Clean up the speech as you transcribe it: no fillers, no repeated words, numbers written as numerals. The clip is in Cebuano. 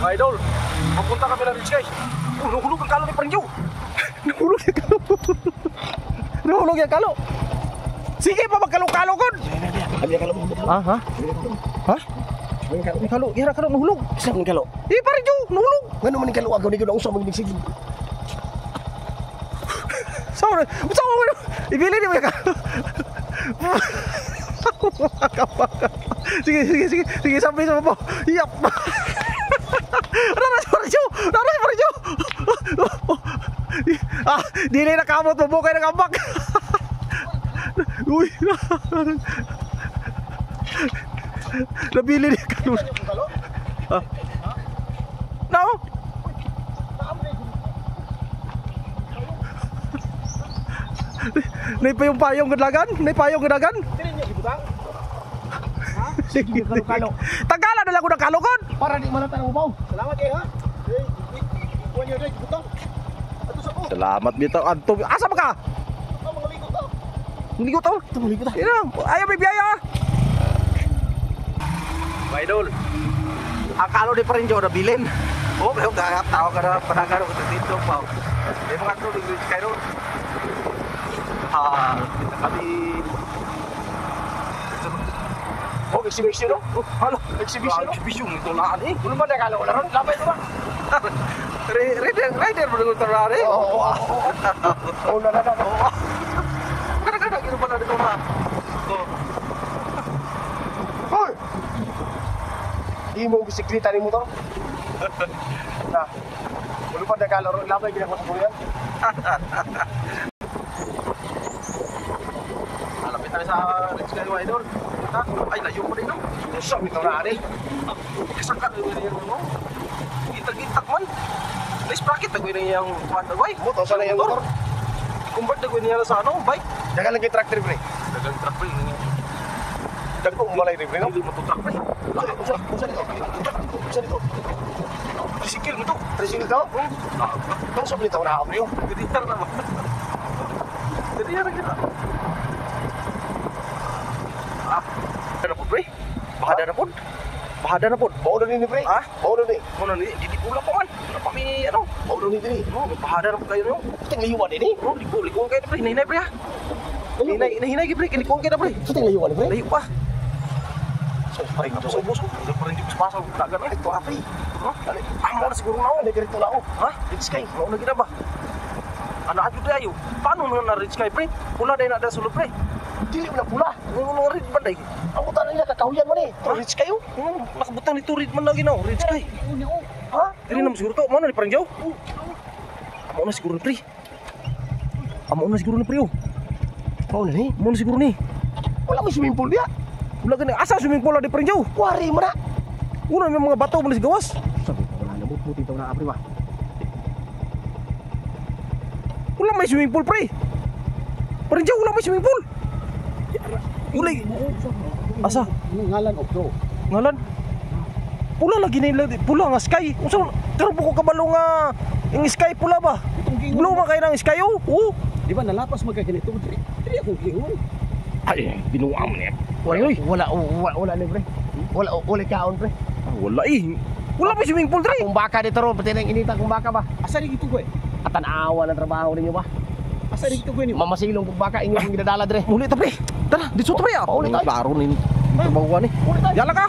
Mga idol, papunta kami ng Rich Guys. Oh, nahulog ang kalo ni Parang Joe. Nahulog yung kalo. Nahulog yung kalo. Sige pa, magkalo-kalo kon. Ha? Ha? Ha? May kalo, ira kalo, nahulog. Sa mong kalo. Eh, Parang Joe, nahulog. Ngano man ni kalo agaw ni gud unsa man sige. Sama, sama mo. Ibili ni mo yung kalo. Sige, sige, sige. Sige, sampai sama po. Yap. Nara si Parang Joe. Nara si Parang Joe. Ah, dili na kamot mo bukay na kambak. Uy. Nabili ni kalo. Ah. No. Nay pa yung payong gadagan? Nay payong gadagan? Sige kalo-kalo. Tagala na lang ko ng kalokon. Para di malata ng ubaw. Salamat kay ha. Hey, kuan niyo dai butang. Ato sa ko. Salamat bitaw adto. Asa ba ka? Ang mga ligo ta. Ligo to. Ligo ta. Ina, ayaw may biyaya. Mga idol. Ang kalo ni Parinjo na bilin. Oh, kayo gagap tao ka na panagaro ko dito pa. May mga tro ring reach kayo. Ah, kita kami. Oh, exhibition no? Oh, halo, Exhibition, no? Exhibition ito na ani. Kuno man kalo ron, labay to ba? Rider, rider mo nung tarare. Oo, oo, Oh, na na na. Kada-kada kino pa na dito na. Oh. Hoy. Di mo bisikleta ni motor. Na. Kuno pa kalo ron, labay gid ako sa buyan. Malapit tayo sa Rich Guy Idol. Kita, ay layo pa rin no. Unsa bitaw na ani? Kasangkat na yun yung ano. Gitag-gitag man. Nice bracket na gawin niya yung kuhan na gawin. Motor sa na yung motor. Convert na gawin niya sa ano, bike. Dagan lang kay tractor pre. Dagang truck pre. Dagko malay pre no. Hindi mo to truck pre. Unsa unsa dito? Unsa dito? Tricycle mo to. Tricycle to? Ah, Unsa bitaw na pre? Gaditar na ba? Gaditar na kita. Ah, ano po pre? Bahada na po. Bahada na po. Mao na ni pre. Ha? Mao na ni. Muna ni, di pula po man. Wala pa mi, ano? Mao na ni diri. Oh, bahada na po kayo no. Ting layuan ini. Oh, liko, liko kayo na pre. Hinahinay pre ha. Hinahinay, hinahinay pre. Liko kayo na pre. Ting layuan ni pre. Layo pa. So pare Ito sa ubos. Ito pa rin di ko sa pasok. Dagan eh. Ito pre. Ha? Ah, mo na siguro na ako. Ano ganito na ako. Ha? Rich kay. Mao na gina ba? Ano adyo di ayo? Paano na na-reach kay pre? Pula day na da sulod pre. Dili mo na pula. Ano na red man day? Ang buta nila kakahuyan mo ni. Rich kayo. Nakabutang nito red man lagi na. Rich kay. Ha? Dili na siguro to. Mao na ni parang jaw. Amo na siguro ni pre. Amo na siguro ni pre oh. Mao na ni. Mao na siguro ni. Wala mo swimming pool diya. Wala gani asa swimming pool di parang jaw. Wari mo na. Una may mga bato mo na gawas. Sabi ko wala na buti taw na pre ba. Wala may swimming pool pre. Parang jaw wala may swimming pool. Wala. Asa? Ngalan og bro. Ngalan. Pula lagi nila, pula nga sky. Unsa karon po ko kabalo nga ang sky pula ba? Blue man kay nang sky oh. Oh. Di ba nalapas man kay ganito diri. Diri akong giingon. Ay, binuang mo niya. Wala wala wala wala ni pre. Wala wala kaon pre. Ah, wala eh. Wala pa swimming pool dre. Kung baka dito ro pati nang inita kung baka ba. Asa rin ito ko eh? Atanawa ng trabaho ninyo ba? Asa rin ito ko eh? Mamasilong kung baka inyo ang ginadala dre. Uli ta pre. Tara, dito ta pre ah. Uli tayo. Klaro ni trabaho ni. Uli tayo. Yala ka.